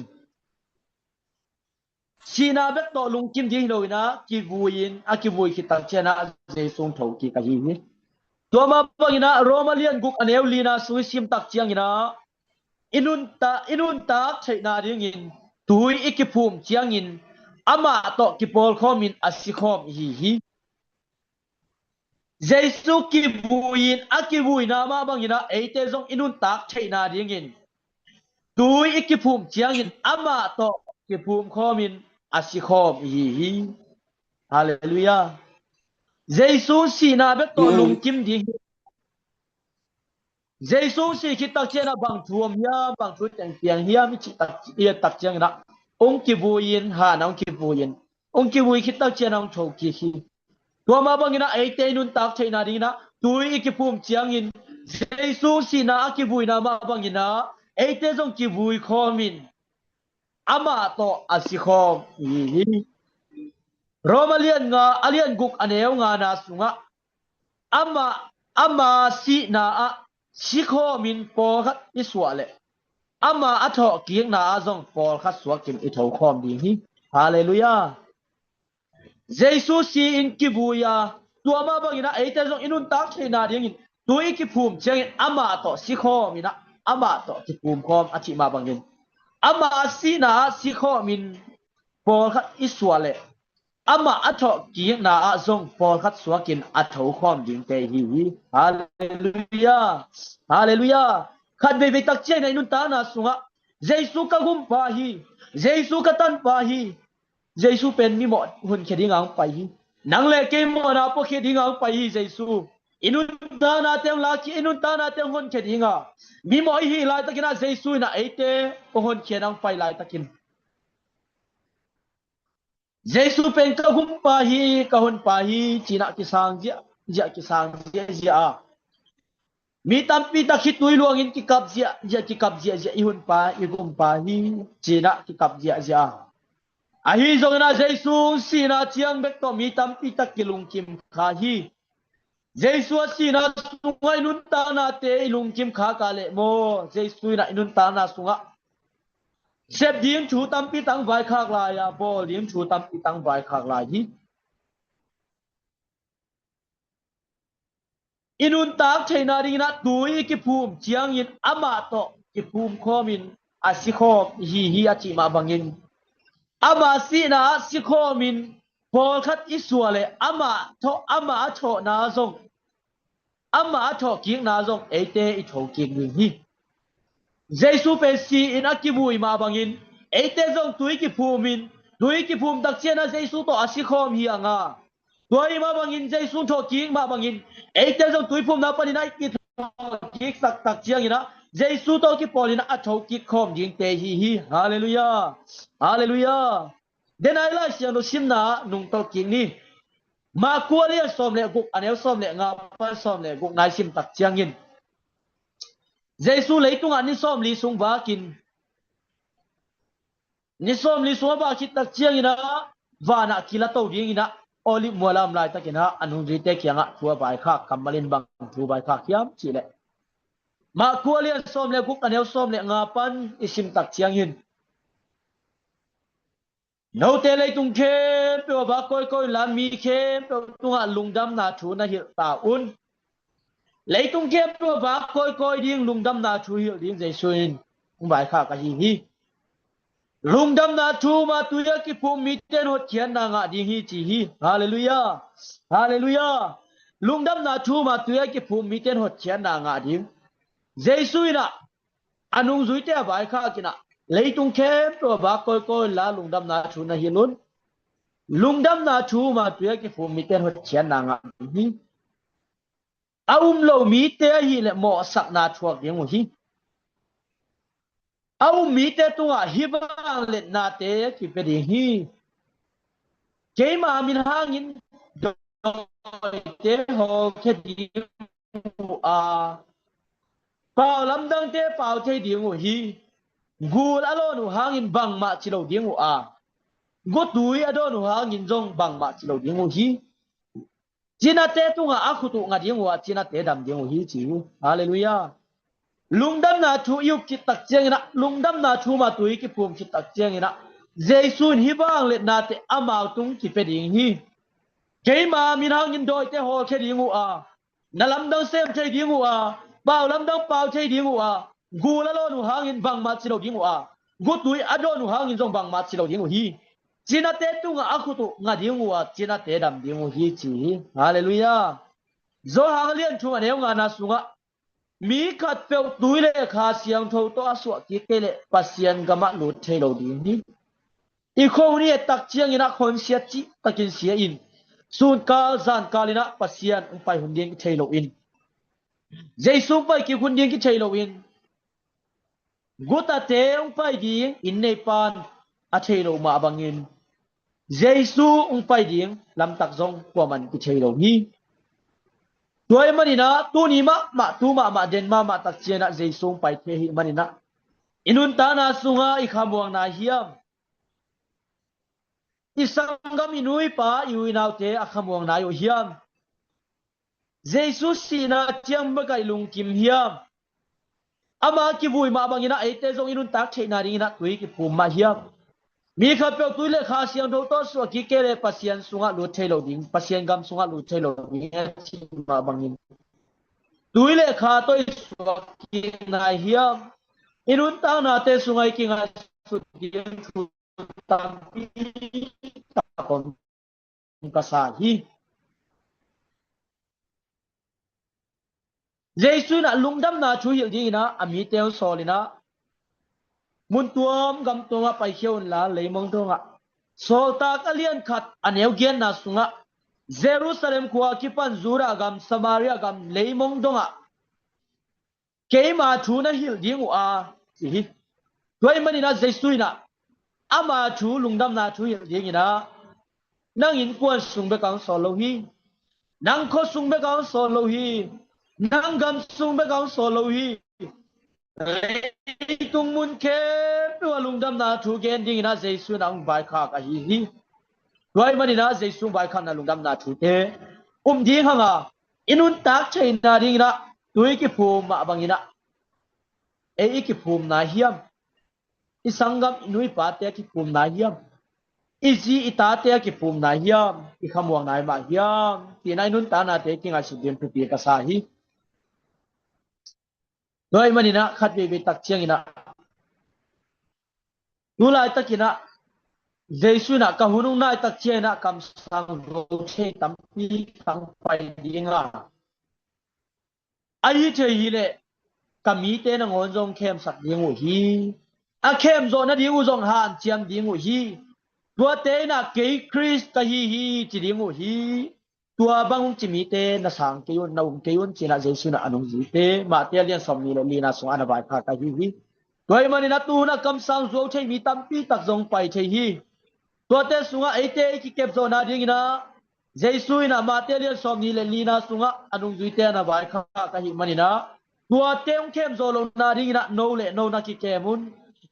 sihna bek tawh lungkim ding hi loin a kivui in, a kivui khit tak ciangin a Jesu hong thokik ahi hi. Tua mah bangin a Roma lian guk a neu lina sung i sim tak ciangin a i nunta, i nuntak theihna dingin tui i kiphum ciangin amah tawh kipawlkhawmin a sikhawm ihi hi. Jesu kivui in, a kivuina mah bangin a eite zong i nuntak theihna dingin tui i kiphum ciangin amah tawh kiphumkhawmin a sikhawm ihi hi. Halleluiah. Jesu sihna bek tawh lungkim ding hi. Jesu si khit tak ciangin a bang thu om hiam, bang thu teng piang hiam i cih tak, i et tak ciangin a hong kivui in, han a hong kivui in, hong kivui khit tak ciangin a hong thokik hi. Tua mah bangin a eite i nuntak theihna dingin a tui i kiphum ciangin Jesu sihna a kivuina mah bangin a eite zong kivui khawmin amah tawh a sikhawm ihi hi. Roma lian nga, a lian guk a neu ngana sungah amah, ama sihna ah sikhawmin pawlkhat i suah leh ama a thawhkikna ah zong pawlkhat suakin i thokhawm ding hi. Halleluiah. Jesu si in kivui a, tua mah bangin a eite zong i nuntak theihna dingin tui i kiphum ciangin amah tawh sikhawmin a, amah tawh kiphumkhawm a cih mah bangin ama sihna ah sikhawmin pawlkhat i suah leh ama a thawhkikna ah zong pawlkhat suakin a thokhawm dingte ihi hi. Halleluiah. Halleluiah. Khat veivei tak ciangin a i nuntakna sungah Jesu ka gumpa hi, Jesu ka tanpa hi. Jesu pen mimawh honkhia dinga hong pai hi. Nang le kei mawhna puakhia dinga hong pai hi Jesu. I nuntaknate hong lakkhia, i nuntaknate hong honkhia dinga. Mimawh i hih laitakin a Jesu in a eite hong honkhia in a hong pai laitakin Jesu pen ka gumpa hi, ka honpa hi, ci-in a kisang ziahziah, kisang ziahziah a, mi tampi tak khitui luangin kikap ziahziah, kikap ziahziah, i honpa, i gumpa hi, ci-in a kikap ziahziah a. Ahi zongin a Jesu sihna ciang bek tawh mi tampi tak kilungkim kha hi. Jesu a sihna sungah i nuntaknate i lungkim khak a leh maw, Jesu in a i nuntakna sungah sep ding thu tampi tang vaikhak lai a, bawl ding thu tampi tang vaikhak lai hi. I nuntak theihna dingin a tui i kiphum ciangin amah tawh kiphum khawmin a sikhawm ihi hi a cih mah bangin, ama sihna ah sikhawmin pawlkhat i suah leh amah thawh, amah a thawhna zong, amah a thawhkikna zong eite i thokik ding hi. Jesu pen si-in a kivui mah bangin eite zong tui kiphumin, tui kiphum tak ciangin a Jesu tawh a sikhawm hi a nga. Tua ahih mah bangin Jesu thawhkik mah bangin eite zong tuiphumna panin a i kithawhkik taktak ciangin a Jesu tawh kipawlin a thokik khawm dingte ihi hi. Halleluiah. Halleluiah. Denai Lai Siangtho simna nungtolh kik ni. Marku a lian sawm le guk, a neu sawm le nga pan sawm le gukna i sim tak ciangin Jesu leitungah ni sawmli sung vakin, ni sawmli sung a vak khit tak ciangin a vanah kilato dingin a Olive mual a om laitakin a a nungzuite kiangah thu a vaikhak, kammal in bang thu vaikhak hiam cih leh, Marku a lian sawm le guk, a neu sawm le nga pan i sim tak ciangin, note leitung khempeuh ah vak kawikawi unla, mi khempeuh tungah lungdamna thu na hilh ta un. Leitung khempeuh ah vak kawikawi ding, lungdamna thu hilh ding Jesu in hong vaikhak ahi hi. Lungdamna thu mah tui a kiphum mite in hotkhiatna ngah ding hi ci hi. Halleluiah. Halleluiah. Lungdamna thu mah tui a kiphum mite in hotkhiatna ngah ding. Jesu in ah a nungzuite a vaikhak in ah leitung khempeuh a vak kawikawi unla lungdamna thu na hilh un. Lungdamna thu mah tui a kiphum mite in hotkhiatna ngah ding hi. A um lo mite ahih leh mawhsakna thuak ding uh hi. A um mite tungah hih vangliatnate kipia ding hi. Keima min hangin dawite hawlkhia ding uh a, pau lamdangte pau thei ding uh hi. Gul a lawn uh hangin bangmah ci lo ding uh a, gutui a dawn uh hangin zong bangmah ci lo ding uh hi. Cinate tungah a khut uh nga ding uh a, cinate dam ding uh hi ci hi. Halleluiah. Lungdamna thu i up khit tak ciangin ah, lungdamna thu mah tui kiphum khit tak ciangin ah, Jesu in hih vangliatnate amau tung kipia ding hi. Keima min hangin dawite hawlkhia ding uh a, na lamdang sem thei ding uh a, pau lamdang pau thei ding uh a, gul a lawn uh hangin bangmah ci lo ding uh a, gutui a dawn uh hangin zong bangmah ci lo ding uh hi. Cinate tungah a khut uh nga ding uh a, cinate dam ding uh hi ci hi. Halleluiah. Johan a lian thum a neu ngana sungah, mi khatpeuh tui le Kha Siangtho tawh a suah kik kei leh Pasian gamah lut thei lo ding hi. I khua hun i et tak ciangin ah khonsiat cih takin sia in, sunkal zankal in ah Pasian hong pai hun ding kithei loin, Jesu hong pai kik hun ding kithei loin, gutate hong pai ding inn neipan a thei lo mah bangin Jesu hong pai ding lamtak zong kuaman kithei lo hi. Tua ahih manin ah tuni mahmah, tu mahmah, den mahmah tak ciangin ah Jesu hong pai thei ahih manin ah, i nuntakna sungah i khamuang nai hiam? I sanggam, i nu i pa, i u i naute a khamuang nai uh hiam? Jesu sihna ciang bek a i lungkim hiam? Ama kivui mah bangin ah eite zong i nuntak theihna dingin ah tui kiphum mah hiam? Mi khatpeuh tui le Kha Siangtho tawh suah kik kei leh Pasian sungah lut thei lo ding, Pasian gam sungah lut thei lo ding a ci mah bangin tui le Kha tawh i suah kik nai hiam? I nuntaknate sungah i kingaihsut ding thu tampi tak om ka sa hi. Jesu in ah lungdamna thu hilh dingin ah a mite hong sawl in ah, mun tuam gam tuamah paikhia unla, leimong dongah. Sawltak a lian khat a neu giatna sungah, Jerusalem khua kipan Judah gam, Samaria gam, leimong dongah keima thu na hilh ding uh a, ci hi. Tua ahih manin ah Jesu in ah ama thu, lungdamna thu hilh dingin ah, nang innkuan sung bek a hong sawl lo hi. Nang khua sung bek a hong sawl lo hi. Nang gam sung bek a hong sawl lo hi. Leitung mun khempeuh ah lungdamna thu gen dingin ah Jesu in ah hong vaikhak ahi hi. Tua ahih manin ah Jesu hong vaikhakna lungdamna thute um ding hang a, i nuntak theihna dingin ah tui kiphum mah bangin ah ei i kiphum nai hiam? I sanggam, i nu i pate a kiphum nai hiam? I zi i tate a kiphum nai hiam? I khamuang nai mah hiam? Ci-in ah i nuntaknate kingaihsut ding thupi ka sa hi. Tua ahih manin ah khat veivei tak ciangin ah, tu laitakin ah Jesu in ah ka hun hong nai tak ciangin ah kamsang zo thei tampi kang pai ding a, ahi thei hi leh ka mite nangawn zong khemsak ding uh hi. A khemzawh nading uh zong hanciam ding uh hi. Tuate in ah kei Khrist ka hi hi ci ding uh hi. Tua bang hong ci mite na sang kei un, na um kei un, ci-in ah Jesu in ah a nungzuite Mate a lian sawmnih le lina sungah a na vaikhak ahi hi. Tua ahih manin ah tu hun ah kamsang zo thei mi tampi tak zong pai thei hi. Tuate sungah eite i kikep zawhna dingin ah Jesu in ah Mate a lian sawmnih le lina sungah a nungzuite a na vaikhak ahih manin ah, tuate hong khem zawh lohna dingin ah no le no na kikem un.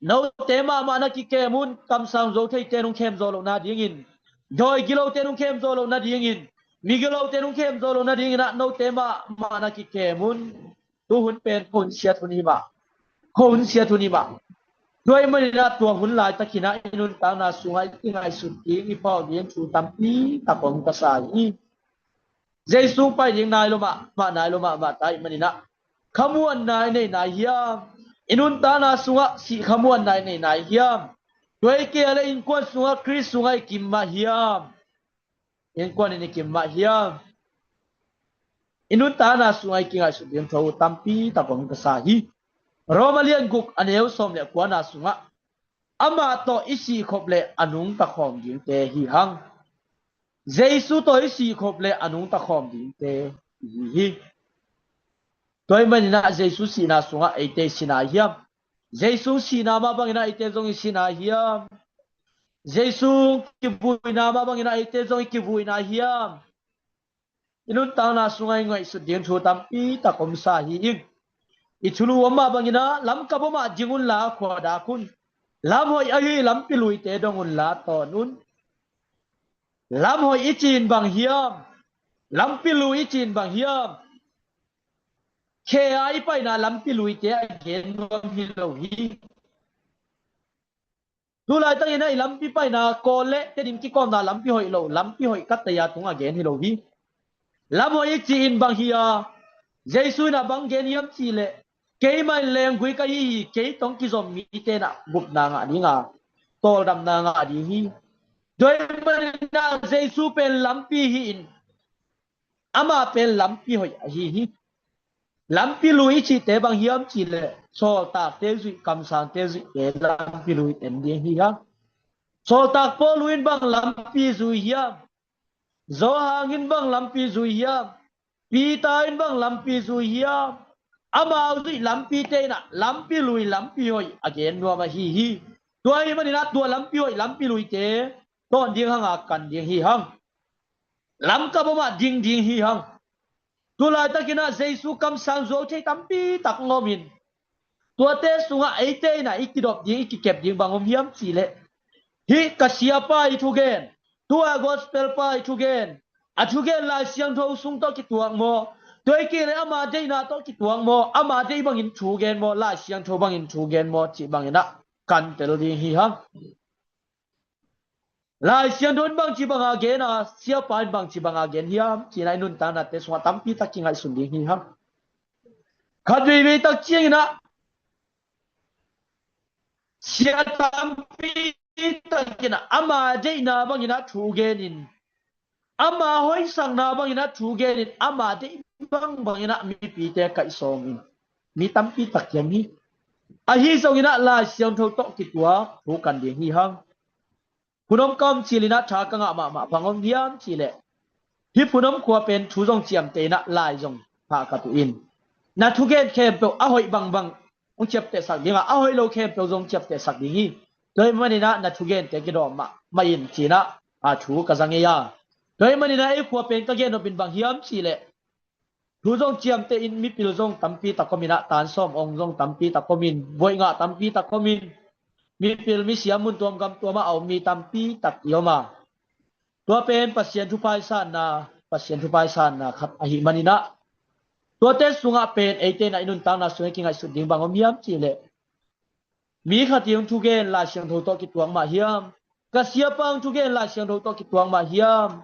Note mahmah na kikem un. Kamsang zo theite in hong khem zawh lohna dingin, dawi gilote in hong khem zawh lohna dingin, mi gilote in hong khem zawh lohna dingin ah note mahmah na kikem un. Tu hun pen khuahun siat hun hi mah. Khuahun siat hun hi mah. Tua ahih manin ah tua hun laitakin ah i nuntakna sungah i kingaihsut ding, i phawk ding thu tampi tak om ka sa hi. Jesu pai ding nai lo mahmah, nai lo mahmah ta ahih manin ah khamuanna i nei nai hiam? I nuntakna sungah sihkhamuanna i nei nai hiam? Tua i kei a le innkuan sungah Khrist sungah i kim mah hiam? Innkuan in i kim mah hiam? I nuntakna sungah i kingaihsut ding thu tampi tak om ka sa hi. Roma lian guk a neu sawm le kuana sungah amah tawh i sihkhop le a nungta khawm dingte hi hang. Jesu tawh i sihkhop le a nungta khawm dingte hi hi. Tua ahih maninah Jesu sihna sungah eite i si nai hiam? Jesu sihna mah banginah eite zong i si nai hiam? Jesu kivuina mah banginah eite zong i kivuina hiam? I nuntakna sungah i ngaihsut ding thu tampi tak om sa hi ing. I thulu om mah banginah lam kap om ah ding unla khua dak un. Lam hoih ahi lampi luite dong unla tawn un. Lam hoih i cih in bang hiam? Lampi lui i cih in bang hiam? Khe a i paina lampi luite a gen nuam hi lo hi. Tulaitakin a i lampi paina Kawl le Tedim kikawmna lampi hoih lo, lampi hoih ka tei a tung a gen hi lo hi. Lam hoih i cih in bang hi a, Jesu in a bang gen hiam cih leh, keimah in lenggui ka hi hi, kei tawh kizom mite in a gupna ngah ding a, tawldamna ngah ding hi. Tua ahih maninah Jesu pen lampi hi in, amah pen lampi hoih ahi hi. Lampi lui i cihte bang hiam cih leh, sawltakte zuih, kamsangte zuihte lampi lui en ding hi hang. Sawltak Paul in bang lampi zui hiam? Johan in bang lampi zui hiam? Peter in bang lampi zui hiam? Amau zuih lampite in a lampi lui, lampi hoih a gen nuam ahi hi. Tua ahih maninah tua lampi hoih, lampi luite tawn ding hang a, kan ding hi hang. Lam kap om ah ding ding hi hang. Tulaitakin a Jesu kamsang zuau thei tampi tak om in, tuate sungah eite in a i kidop ding, i kikep ding bang om hiam cih leh, hih ka siapa i thugen, tua gospel pa i thugen, a thugen Lai Siangtho sung tawh kituak maw? Tua i kei le ama deihna tawh kituak maw? Ama deih bangin thugen maw? Lai Siangtho bangin thugen maw? Cih banginah kan tel ding hi hang. Lai Siangtho in bangci banga gen a, siapa in bangci banga gen hiam cih in a i nuntaknate sungah tampi tak kingaihsun ding hi hang. Khat veivei tak ciangin a, sia tampi takin a ama deihna bangin a thu genin, ama hoihsakna bangin a thu genin, ama deih bang bangin a mipite kaihsawmin mi tampi tak hiam hi. Ahi zongin a Lai Siangtho tawh kituak thu kan ding hi hang. Phunom ka om cilin a tha ka ngah mahmah bang om hiam cih leh, hih Phunom khua pen thu zong ciamteh in a lai zong phah ka tuh in, na thugen khempeuh a hoih bangbang hong ciaptehsak ding a, a hoih lo khempeuh zong ciaptehsak ding hi. Tua ahih manin a na thugente kidawm mahmah in ci-in a thu ka za ngei a. Tua ahih manin a ei khua pen ka gen nop in bang hiam cih leh, thu zong ciamteh in, mipil zong tampi tak om in a, tan sawm ong zong tampi tak om in, voih ngah tampi tak om in, mipil misiam mun tuam gam tuam ah a om mi tampi tak i om a. Tua pen Pasian thupha i sanna, Pasian thupha i sanna khat ahih manin a, tuate sungah pen eite in a i nuntakna sungah i kingaihsut ding bang om hiam cih leh, mi khat in hong thugen Lai Siangtho tawh kituak mah hiam? Ka siapa hong thugen Lai Siangtho tawh kituak mah hiam?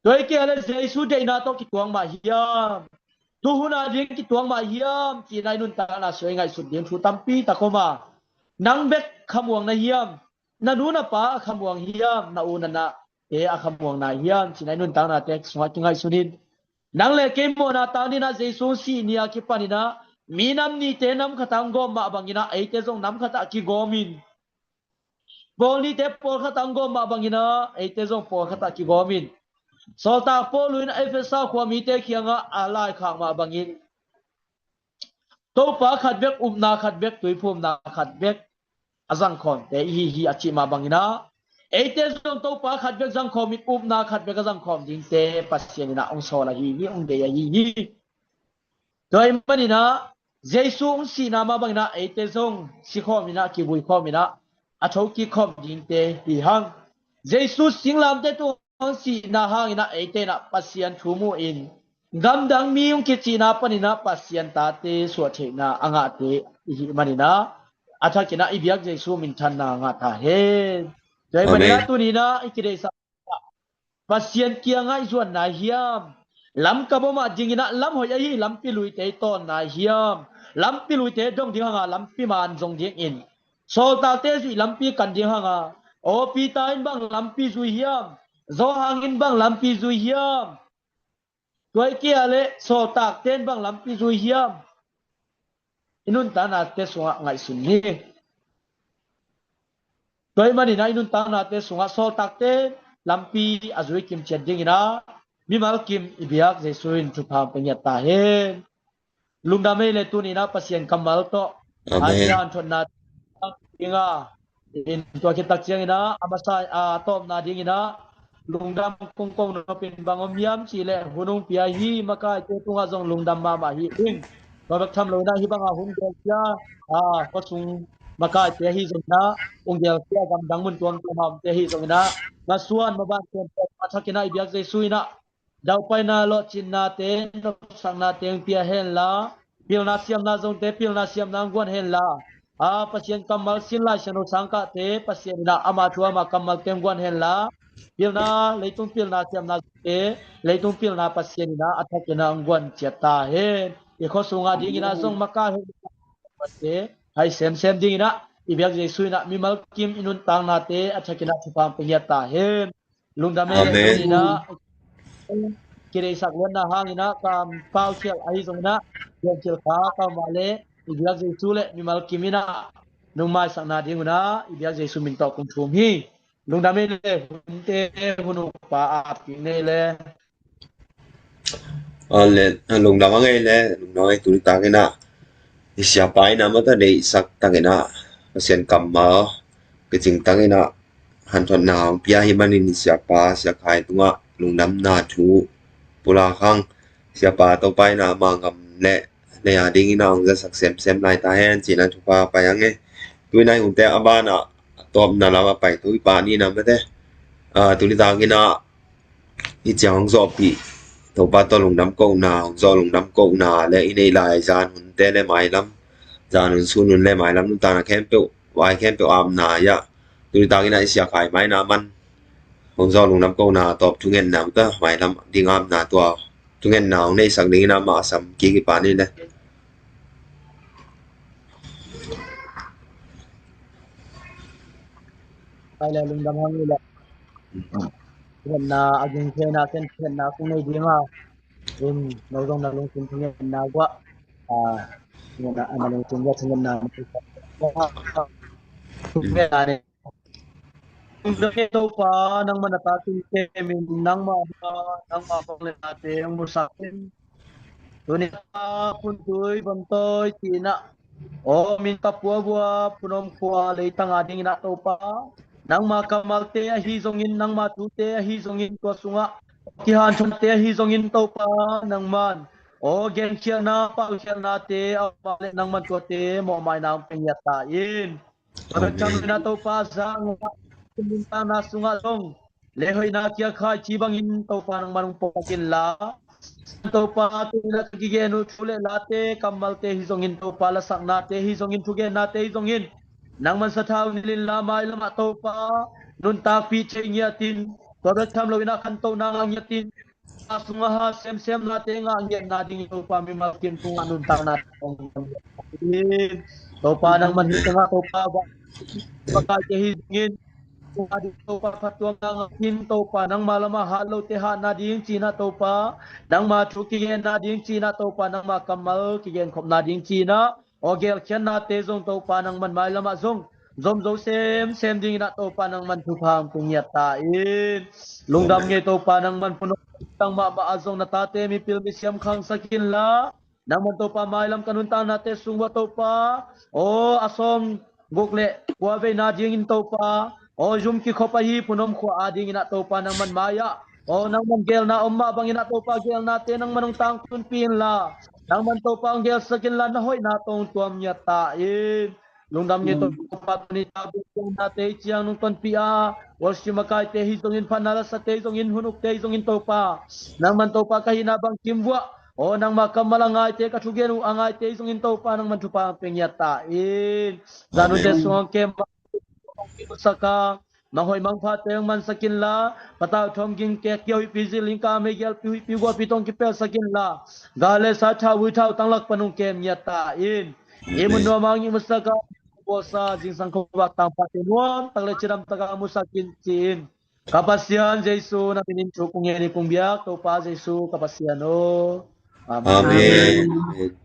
Tua hi kei a le Jesu deihna tawh kituak mah hiam? Tuhun a ding kituak mah hiam? Ci-in a i nuntakna sungah i ngaihsut ding thu tampi tak om a. Nang bek khamuang na hiam? Na nu na pa a khamuang hiam? Na u na nate a khamuang na hiam? Ci-in a i nuntaknate sungah kingaihsun in. Nang le kei mawhna tang dingin a Jesu sih ni a kipanin a, mi nam nihte nam khat ah hong gawm mah bangin a, eite zong nam khat ah kigawm in. Pawl nihte pawlkhat ah hong gawm mah bangin a, eite zong pawlkhat ah kigawm in. Sawltak Paul in Efesa khua mite kiangah a laikhak mah bangin, Topa khat bek, upna khat bek, tuiphumna khat bek a zangkhawmte i hi hi a cih mah bangin a, eite zong Topa khat bek zangkhawm in, upna khat bek a zangkhawm dingte Pasian in a hong sawl ahi hi, hong deih ahi hi. Tua ahih manin a, Jesu hong sihna mah bangin a, eite zong sikhawm in a, kivuikhawm in a, a thokik khawm dingte hi hang. Jesu singlamteh tung hong sihna hangin a, eite in a Pasian thu mu in, gamdang mi hong kicihna panin a Pasian tate suahtheihna a ngahte i hih manin a, a thakin a i biak Jesu minthanna ngah ta hen. Tua ahih manin a, Amen. Tuni in a i kideihsak Pasian kiangah i zuan nai hiam? Lam kap om ah dingin a lam hoih ahi lampi luite i tawn nai hiam? lampi luite dong ding hanga lampi man zong dingin, sawltakte zuih lampi kan ding hanga, aw Peter in bang lampi zui hiam, Johan in bang lampi zui hiam, tua hi kei leh sawltakte in bang lampi zui hiam, i nuntaknate sungah ngaihsun ni. Tua ahih manin ah i nuntaknate sungah sawltakte lampi a zui kim ciat dingin ah mimal kim i biak Jesu in thupha hong pia ngiat ta hen. Lungdam ei le, tuni-in ah Pasian kammal tawh, amen, a hanthawnna ding a, in tua khit tak ciangin ah a masa, a tawpna dingin ah lungdam kong ko nop in bang om hiam cih leh hun hong pia ahi makaite tungah zong lungdam mahmah hi ing. Tua bek tham loin ah hih banga hun gelsia, a, khuasung makaite ahi zongin ah, hong gelsia gamdang mun tuamtuam a omte ahi zongin ah, masuan maban khempeuh a thakin ah i biak Jesu in ah daupaina, lawhcinnate, nopsaknate hong pia hen la, pilna siamna zongte pilna siamna hong guan hen la, a, Pasian kammal sin Lai Siangtho sang kahte Pasian in ah ama thu ama kammalte hong guan hen la, pilna, leitung pilna siamna zongte leitung pilna Pasian in ah a thakin ah hong guan ciat ta hen. I khua sung a dingin ah zong makaih hen la, hai semsem dingin ah i biak Jesu in ah mimal kim i nuntaknate a thakin ah thupha hong pia ngiat ta hen. Lungdam ei le, amen, tuni-in ah kideihsak luatna hangin ah kam pau khial ahi zongin ah, gen khial kha kam mah le, i biak Jesu le mimal kim in ah nong maisakna ding un ah i biak Jesu min tawh kong thum hi. Lungdam ei le, hunte hun ukpa ap kik ni ei le. A le, lungdam ang ei le, lungdam ei, tuni takin ah i siapa in ah mata deihsak takin ah Pasian kammal kicing takin ah hanthawnna hong pia ahih manin i siapa, Sia Khai tungah lungdamna thu pulak hang. Siapa, Topa in ah ama ngam le nei a dingin ah hong zatsak semsem lai ta hen ci-in ah thupha pia ang ei. Tu-in ah i hunte a banah a tawpna lam a pai thu i pa ni in ah mate, a, tuni takin ah hih ciang hong zawhpih Topa tawh lungdam kohna, hong zawh lungdam kohna le i neih lai zan hunte le mailam, zan hun sun hun le mailam nuntakna khempeuh, vai khempeuh apna hi a, tuni takin ah i Sia Khai mai in ah man hong zawh lungdam kohna tawp thungetna uh ta, mailam ding apna tua thungetna hong neihsak dingin ah mah a sam kik i pa ni le. Pai le, lungdam hang ei le. Thungetna a ging thei na, ken thungetna kong nei ding a, in no zong na lungsim thungetna guah, a, thungetna, a na lungsim guah thungetna, thungetna ni. Lungdam ei Topa, nangmah na ta tung temin nangmah, nangmah bang le nate hong musak in. Tuni a puntui vontawi ci-in ah, aw min ta puabua punom khua leitang a dingin ah Topa, nangma kammalte ahi zongin, nangma thute ahi zongin, tua sungah kihanthawnte ahi zongin Topa, nangman aw genkhialhna, paukhialhnate a om a le nangman tuate mawhmaina hong pia ngiat ta in. Amen. Tua bek tham loin ah Topa, zang nuntakna sungah zong le hoihna kia khaici bangin Topa nangman hong puak inla, Topa, tuni-in ah ka kigen uh thu le late, kammalte hi zongin Topa, lasaknate hi zongin, thugennate hi zongin, nangman sathau nilh inla, mailamah Topa nuntakpih thei ngiatin, tua bek tham loin ah khantohna ngah ngiatin, a sungah ha semsemnate ngah ngiatna dingin Topa mimal kim tungah nuntakna Topa nangman hi tengah Topa, makaite hi zongin, Topa phattuamna ngah in Topa, nangma lamah hat lote hatna ding ci-in ah Topa, nangma thu kigenna ding ci-in ah Topa, nangma kammal kigenkhopna ding ci-in ah aw geelkhiatnate zong Topa nangman mailamah zong zomzo semsem dingin ah Topa nangman thupha hong pia ngiat ta in. Lungdam ngei Topa, nangman phunom tang mahmah ah zong na tate mipil misiam khangsak inla, nangman Topa mailam ka nuntaknate sung uah Topa, aw a sawm guk le kua veina dingin Topa, aw zum kikhop ahi Phunom khua a dingin ah Topa nangman mai-ah, aw nangman geelna om mah bangin ah Topa geelnate nangman hong tangtunpih inla, nangman Topa hong geelsak inla, na hoihna tawh hong tuam ngiat ta in. Lungdam ngei Topa, tuni tak bek geelnate i ciang nong tonpih a, worship makaite hi zongin, phatna lasate hi zongin, hun ukte hi zongin Topa, nangman Topa ka hihna bangkim uah, aw nangma kammal a ngaite, ka thugen uh a ngaite hi zongin Topa nangman thupha hong pia ngiat ta in. Zan hunte sungah kem saka, Manghoih mangphate hong mansak inla, patau thawm ging kek kia huihpi zil in ka mei gialpi huihpi guapi tawh hong kipelsak inla, gal le sa thau vui thau tanglak pan hong kem ngiat ta in. I mun nuam a hong musak a, bawlsa zingsang khuavak tangphate nuam tak le cidam taka musak in ci-in, ka Pasian Jesu na minin thu kong ngen hi kong biak, Topa Jesu ka Pasian aw. Amen. Amen.